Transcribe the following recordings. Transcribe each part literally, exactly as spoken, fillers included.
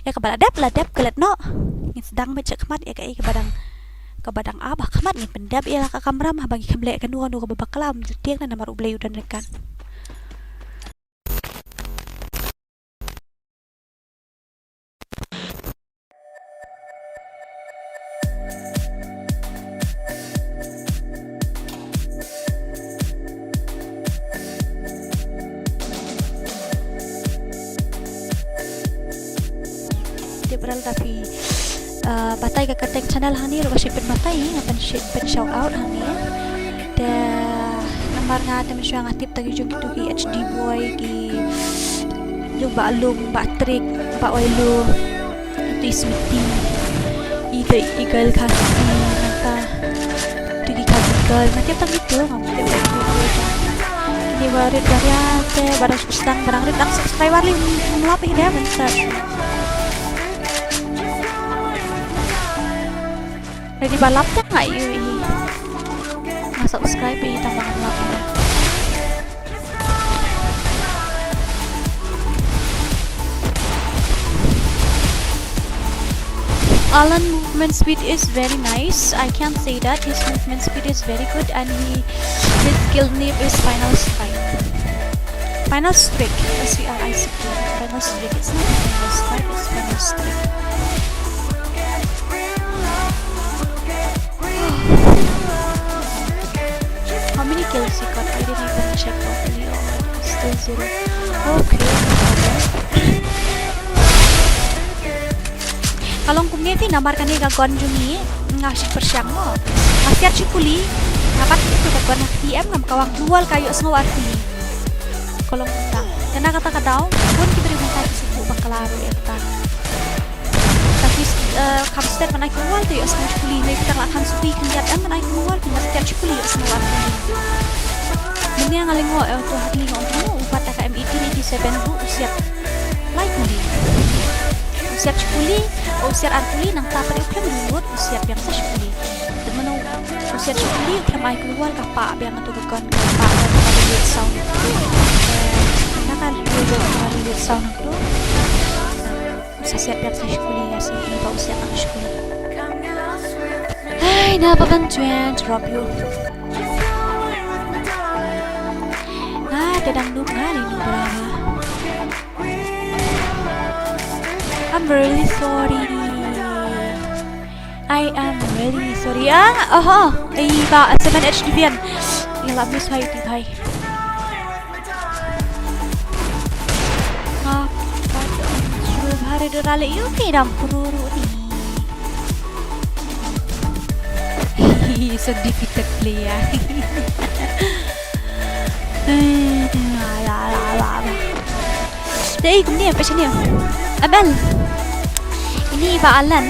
Ïa kaba la dep, la dep klet noh. Ngin sdang beit shakhmat ïa kaei kaba dang, kaba dang ap ha khmat, ngin pyndep ïa la ka kamram, haba ngi khlem leh kano kano kaba bakla, ym ju tieng na namar U Blei u don ryngkat. Tip rel da phi, uh, batai ka kyrteng channel hangne ruh ba shu pynbatai, nga pyn, shu pyn shout out hangne. Te namar nga te mynshuwa nga tip tang ïa jong kitu ki H D boy, ki jong Bah Lung, Bah Trick, Bah Wailo, kitu i Sweety, i, i girl Khasi, nangta kitu ki Khasi girl, nga tip tang kitu, ngam tip tang kitu. Kine ba rit ba ria te ba dang sdang, ba dang rit dang subscriber li, ngam lap ïa ki dei ban search. Ready ba lap te nga ïohi. Nga subscribe ïa i tang ba ngam lap ïa. Alan movement speed is very nice. I can say that his movement speed is very good, and he, his guild name is Final Strike. Final Strike. S V R I C K. Final Strike. It's not Final Strike. It's Final Strike. How many kills he got? I didn't even check properly. Oh, still zero. Okay, no problem. Ka long kumne phi, namar kane ka gun jong ngi nga shu pyrshang mo. Nga siat shi kuli, nga pat ïa ka gun ha T M, ngam kawang dual ka ïohsngew ar kuli. Ka long kumta. Te na kata ka daw, bun ki briew mynta ki shu bakla ruh ïa kata. Ka ki, eh, kham siat ban ai kuli wal te ïohsngew shi kuli, ne kita la kham suki khyndiat em ban ai kuli wal, ki siat shi kuli ïohsngew ar kuli. Mynne nga lyngngoh, eh, to ha kali nga ong kumno, u bat da ka M eighteen eighty-seven ruh u siat lai kuli. U siat shi kuli, u siat ar kuli, nangta pat u khlem reload, u siat biang sa shi kuli. Te mynno u siat shi kuli, u khlem ai kuli wal, ka pah biang ïa ka gun, ka pah biang ka reload sound. Eh, na ka reload, ka reload sound tu. Sa siat biang sa shi kuli ïa si, ba u siat nang shi kuli. Hai, na ba ban join drop you. Nga te dang noob nga, ni noob bra. I'm really sorry. I am really sorry. Ah, oho. Ai ba, seven H D pian. Ïa la miss hai ti bhai. Nga pat shu bha re dora le ïu ki dam kuru ru ni. So defeated player. La la la la. Dei kumne pa sini. Abel. Ini ba Alan.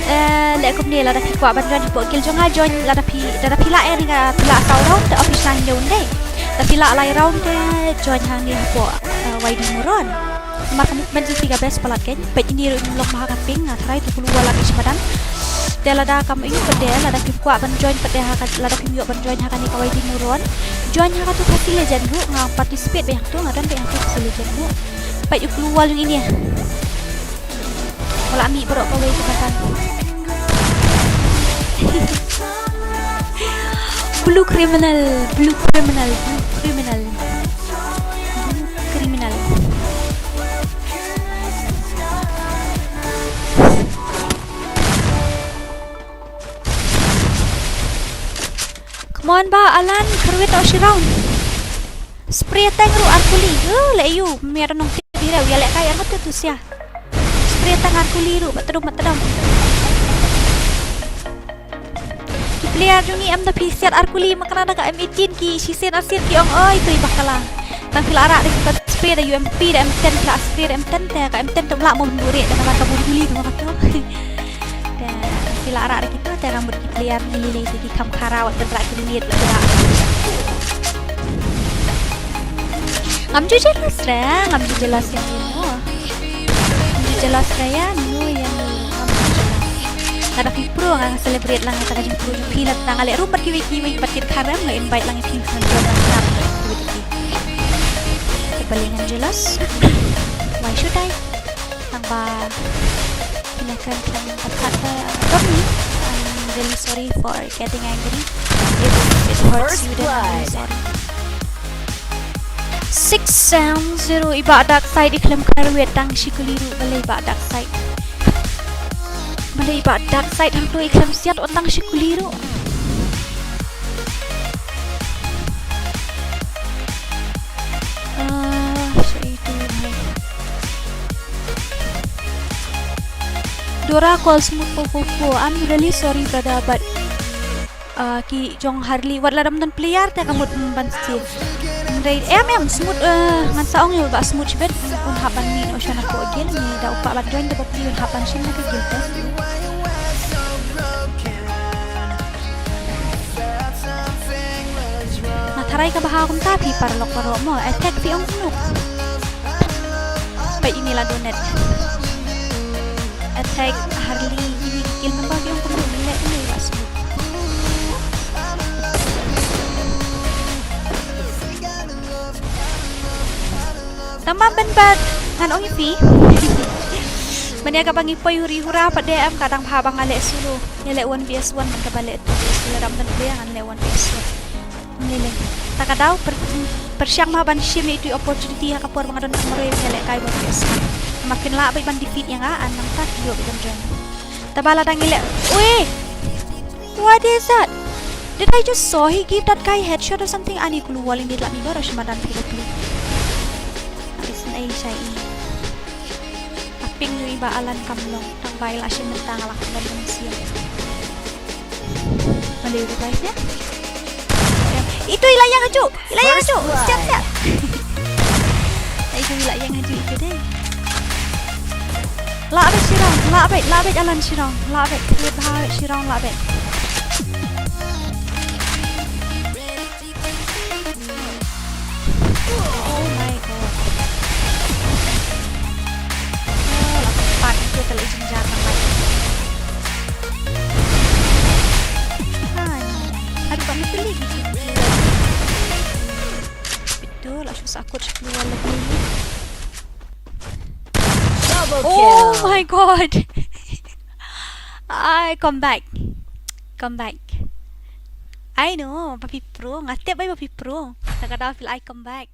Eh, leh kumne lada phi kwah ban join hapoh guild jong nga join lada phi, lada phi lah ïa ni ka phi lah saw round te office lang ïa un dei. Lada phi lah lai round te join hangne hapoh, eh, Y D Muron. Namar ka movement jong phi ka best palat kein. Peit ini ruh long ma ha ka ping, nga tharai tu kulu wala ki shmadan. Te lada kam ïoh pat de, lada phim kwah ban join pat de ha ka, lada phim ïoh ban join ha kane ka Y D Muron. Join ha katu Khasi Legend ruh, nga participate beit hangtu, nga don beit hangtu Khasi Legend ruh. Peit u kulu wal jong ini. Wala mih baroh kawei ka batan. Blue criminal, blue criminal, blue criminal. Blue criminal. Come on ba, Alan, kyrwit o shi round. Spray tank ruh ar kuli. Uh, leh ïu, mer nong tip hi rew, ïa leh kai ar mut tu sia. Spray tank ar kuli ruh, ba tdum, ba tdum. Ki player jong ngi em da phi siat ar kuli, ma kane da ka M eighteen ki shisien ar sien ki ong oi, tu i bakla. Tang phi la rah da ki spray da U M P da M ten, phi la spray da M ten te, ka M ten te ym lah mo bun buh rieh, te namar ka bun kuli tu ma ka tu. Te phi la rah da kitu te ka mut ki player ngi lei lei te ki kham khara wat tynrah ki minit la rah. Ngam ju jealous re, ngam ju jealous ïa ngi mo. Ngam ju jealous re ïa ngi, ïa ngi, ngam ju jealous. Lada phi pro nga celebrate lang ïa ka jingpro jong phi, lada nga leh room bad kiwei kiwei bad kit kharem nga invite lang ïa phi, ngam ju jealous. Te balei ngan jealous? Why should I? Tang Kan khlem pyrkhat ba, sorry. I'm really sorry for getting angry. If it hurts you, then I'm really sorry. Six seven zero, i Bah Dark Side i khlem kharwit tang shi kuli ruh, balei Bah Dark Side. Balei Bah Dark Side hangto i khlem siat ot tang shi kuli ruh. Ah, sha itu hai. Dora call smooth po po po. I'm really sorry, brother, but, uh, ki jong Harley wat la dam don player te ka mut, mm, ban save. Em em smooth, uh, ngan sa ong ïa u Bah Smooth shibit un hap ban mih noh sha na ko guild, ne da u kwah ban join da ba phi un hap ban shim na ka guild te. Nga tharai ka bha kumta phi paralok baroh mo. Attack phi ong kumno? Peit ine la donate. Attack Harley, ine ki kill member phi ong kumno? Ine ine la snoop. Tang ba ban bat ngan ong ïa phi. Ban ïa kaba ngi poi huri hura pat de em, ka dang bha ba nga leh solo. Ïa leh one versus one, man kaba leh two versus two, lada ym don player ngan leh one versus one. Ngi leh. Ta ka daw pyrshang ma ban shim ïa itu i opportunity ha ka por ba nga don tang marwei ïa leh kai one versus one. Ma phin lah beit ban defeat ïa nga, nangta phi ïoh beit ban join. Taba lada ngi leh. Weh! What is that? Did I just saw he give that guy headshot or something? Ani kulu wall ini telah mibar, oh, shima dan phi da phi. Isn't a shy. A ping ïa i Bah Alan kam long, tang ba i la shim mynta nga la khlem ban sien. Mali u revive ïa. Itu i la ïeng haju, i la ïeng haju. Siap, siap. Itu i la ïeng haju itu dei. Lah beit Shirong, lah beit, lah beit Alan Shirong, lah beit. Clear bha Shirong, lah beit. Oh my God. Oh, la pat ïa ka la i jynjar na pat. Hai. Aduh, ka mesti lagi. Betul, la shu sakut sha keluar lagi. Double kill. Oh my God. I come back. Come back. I know, ba phi pro. Nga tip ba phi pro. Ta ka daw phi la i come back.